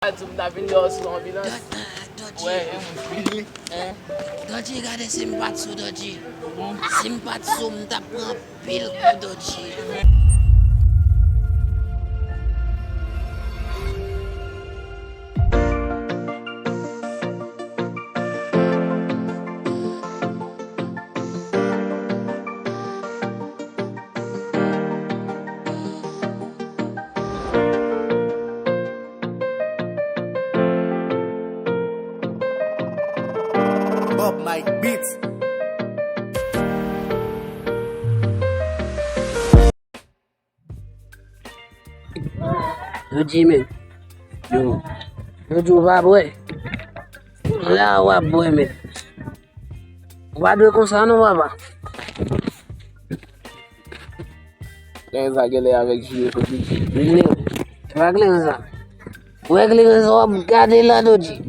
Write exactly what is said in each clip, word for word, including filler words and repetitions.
Di m ta vin deyò sou anbilans. Dodji. Wè, e vin fini. Dodji, gade si m pa t sou Dodji. Si m pa t sou, m t ap pran anpil kou Dodji. Bob Mike Beats. Yo di men. Yo. Yo di w pa bwè. La w ap bwè men. Ou pa dwe konsa non papa. Kleren sa genlè avèk Jire soti. Kleren. Se pa kleren sa. Ou wè kleren sa w ap gade la Dodji.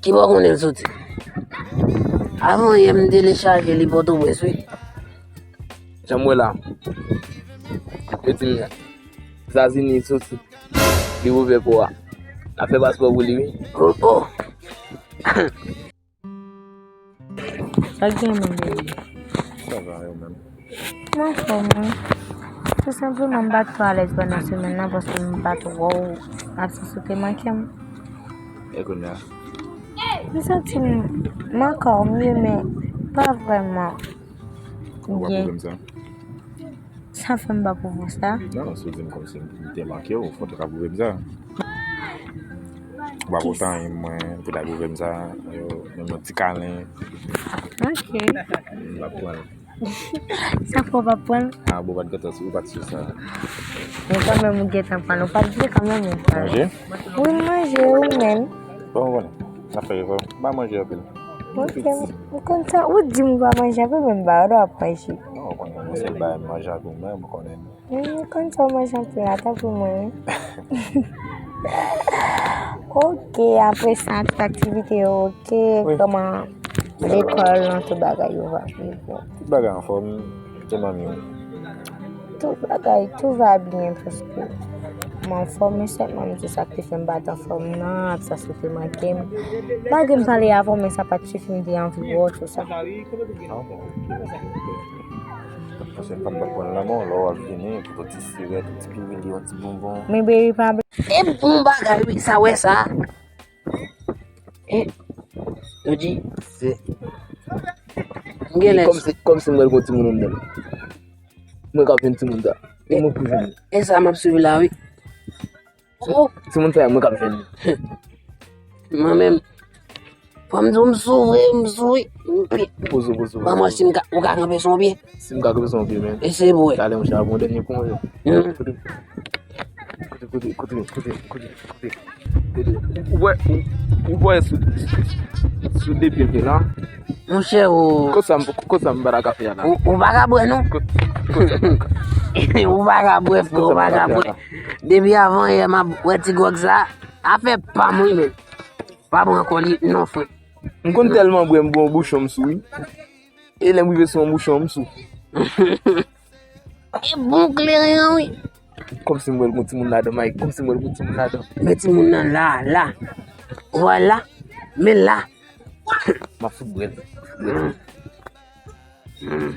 Ki bò konnen l soti? Avan yè m telechaje li Pòtoprens wi. Jan m wè la. Yo di m Etazini soti. Li ouvè pò a. N ap fè paspò pou li wi. Oh, oh. Sa k gen menm, baby? Sa va, yo menm? Mwen anfòm wi. Tou senpleman, m pa t twò alèz pandan semèn nan paske m pa t wè w absans ou te manke m. E kounye a? M santi m, m ankò mye, men pa vrèman byen. Ou pa pwoblèm sa? Sa fè m pa pou ou sa? Non, si w di m kòmsi m te manke w, fò w te ka pwouve m sa. Ou pa kontan mwen pou ta pwouve m sa, yo, menm yon ti kalen. Ok. M p ap pran l. Sa fè w p ap pran l? Ah, bon, w pa t gentan sou, ou pa t sou sa. Men kanmenm ou gentan pran l, ou pa t vle kanmenm ou pran l. Manje? Wi, m manje, ou menm? Bon, ou konnen. N ap fè efò. M pa manje anpil. Ok, m konn sa. Ou di m ou pa manje anpil, men m pa wè w ap manje. Non, ou konnen, mwen se bay manje ak ou menm, ou konnen. M konn sa w manje anpil la, tanpri mwen wi. Ok, apre sa, tout aktivite yo ok, kòman lekòl lan, tout bagay yo va? Tout bagay anfòm, se manmi w. Tout bagay, tout va byen, paske m anfòm, men sèlman m di sa k te fè m pa t anfòm nan, absans ou te manke m. Malgre m pale avè w, men sa pa t sifi m te anvi wè w, tou sa. Ah bon, ok. Pwochèn fwa m p ap pran l nan men w, lè w ap vini, pou yon ti sirèt, yon ti piwili, yon ti bonbon. Men baby pa bl-, e bon bagay wi, sa wè sa. E, yo di, se, m gen lè. Kòmsi, kòmsi m wè l gon timoun anndan l. Mwen k ap jwenn timoun sa. E mwen pou jwenn li. E sa m ap swiv la wi. Oh. Timoun sa yo, mwen k ap jwenn li. Mwen menm, fò m di w m sou vre, m sou wi. M pi. Poze w, poze w. Ban mwen si m ka, ou ka kanpe sou yon pye. Si m ka kanpe sou yon pye, men. Eseye pou wè. Talè, monchè, ap yon dènye pou mwen. Hmm. Kote, kote, kote, kote, kote, kote, kote. Ou wè, ou, ou wè sou, sou de pye m ye la. Monchè, ou. Kote sa m, kote sa m pa ta ka fè a la? Ou, ou pa ka bwè, non? Kote, kote sa m pa ta ka fè a? Ou pa ka bwè, frè, ou pa ka bwè. Depi avan yè m ap bwè ti gwòg sa, afè pa m wi, men. Pa pran kò li, non, frè. M konn tèlman bwè, m bwè yon bouchon, m sou, wi. E lè m rive sou yon bouchon, m sou. E bon kleren an, wi. Kòmsi m wè l gon timoun ladan, Mike. Kòmsi m wè l gon timoun ladan. Men timoun nan la, la. Ou wè la? Men la. M ap fout bwè l. Fout bwè l. Hmm. Hmm.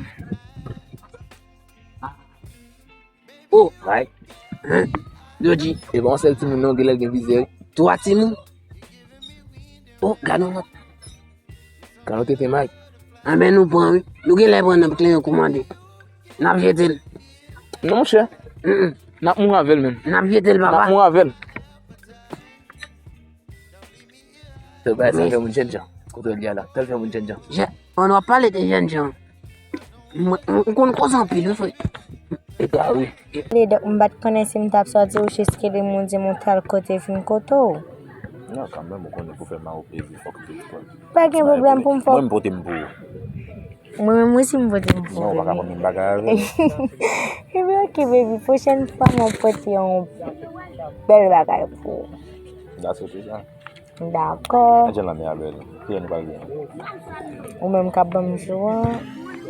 Oh, Mike. Hein? Yo di. E pa yon sèl timoun non, genlè l gen plizyè. Twa timoun? Oh, gade yon lòt. Gade yon tenten, Mike. Anben nou pran wi. Nou genlè pran nan kleren kòmande. N ap jete l. Non, monchè. Mm, mm. N ap mouri avè l menm. N ap jete l, papa. N ap mouri avè l. Tèl bagay sa fè moun jènjan. Kote l ye a la? Tèl fè moun jènjan. Jè-, on w ap pale de jènjan. Mwen, m, m konn koze anpil, wi, frè. E ka, wi. Ledòk, m pa t konnen si m t ap sòti ou jis kite m ou di m ou tèl kote vin kote w. Non, kanmenm, ou konnen pou fè mari w plezi, fòk ou te di kòl. Pa gen pwoblèm pou m fè. Mwen, m pote m pou ou. Mwen menm wi si m pote m pou ou. Non, ou pa ka pran menm bagay avè l. Ebyen, ok, baby, pwochèn fwa mwen pote yon bèl bagay pou ou. That's ok, sa. Dakò. Anjèl nan men a bèl. Kilè nou pral gen? Ou menm k ap ban m jou an.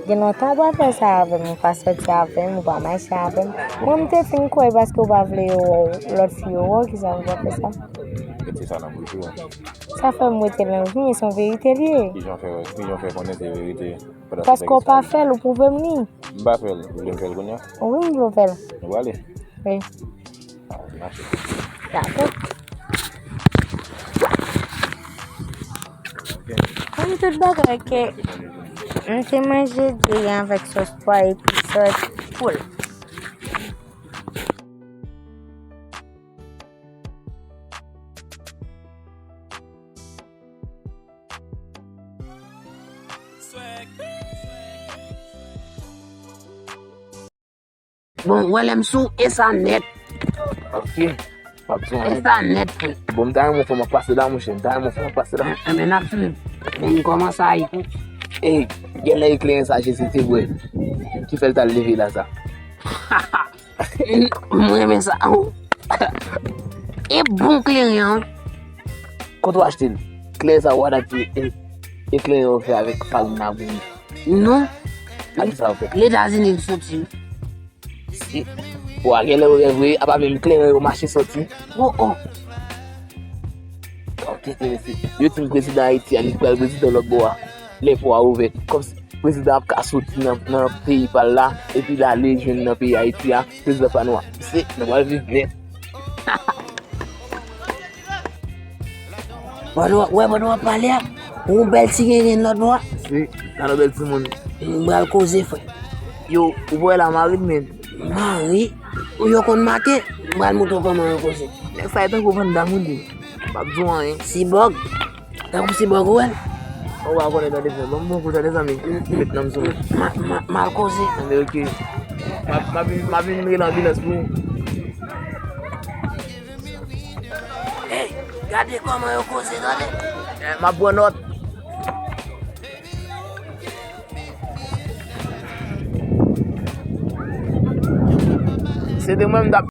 Gen lontan ou pa fè sa avè m, ou pa sòti avè m, ou pa mache avè m. Mwen, m te fin kwè paske ou pa vle yo wè w, lòt fi yo wè w, kisa ou pa fè sa. Se sa nan bouch ou. Sa fè m rete nan vi, men se yon verite li ye. Kijan w fè, kijan w fè konnen se verite? Paske w pa fè l, ou pwouve m li. M pa fè l. Ou vle m fè l kounye a? Wi, m vle w fè l. Nou prale? Wi. Ah, mache. Dakò. Ok. Kòm tout bagay ke m te manje diri avèk sòs pwa epi sòs poul. Bon, wè lè m sou, e sa nèt. Ok. P ap sou anyen. E sa nèt, frè. Bon, m ta renmen fè m pase la, monchè. M ta renmen fè m pase la. Enben, n ap swiv. Bon, m kòmanse a tou. Ey, genlè e kleren sa Jezi te bwè ki fè l t al leve la sa. M renmen sa. E bon kleren an. Kote w achte l? Kleren sa w adapte e, e kleren yo fè avèk farin avil. Non. A ki sa w fè? Letazini l soti. Si. Wa genlè yo revwe, apa menm kleren yo mache soti. Oh, oh. Ok, se mesye. Yo di m prezidan Ayiti a, li pral prezidan lòt bò a. Lè pò a ouvè. Kòmsi prezidan ap ka soti nan, nan peyi pa l la, epi l ale jwenn nan peyi Ayiti a, prezidan pa nou a. Se, nou pral viv nèt. Wè, wè, wè, w ap pale a, yon bèl ti genyen lòt bò a. Si, gade yon bèl timoun. M pral koze, frè. Yo, ou wè la, mari m, men. Mari? Ou yo konn make? M pral montre w kòman yo koze. Nèg sa e tankou vann damoun li. M p ap di w anyen. Sibòg. Tankou sibòg ou wè l. Ou pa konnen tande frè. Ban m bon kou tande zanmi. Met nanm sou mwen. M a, m a, m al koze. Anben, ok. M ap, m ap vin, m ap vin rele anbilans pou ou. Ey, gade kòman yo koze, tande. Eh, m ap pran nòt. Se te mwen m t ap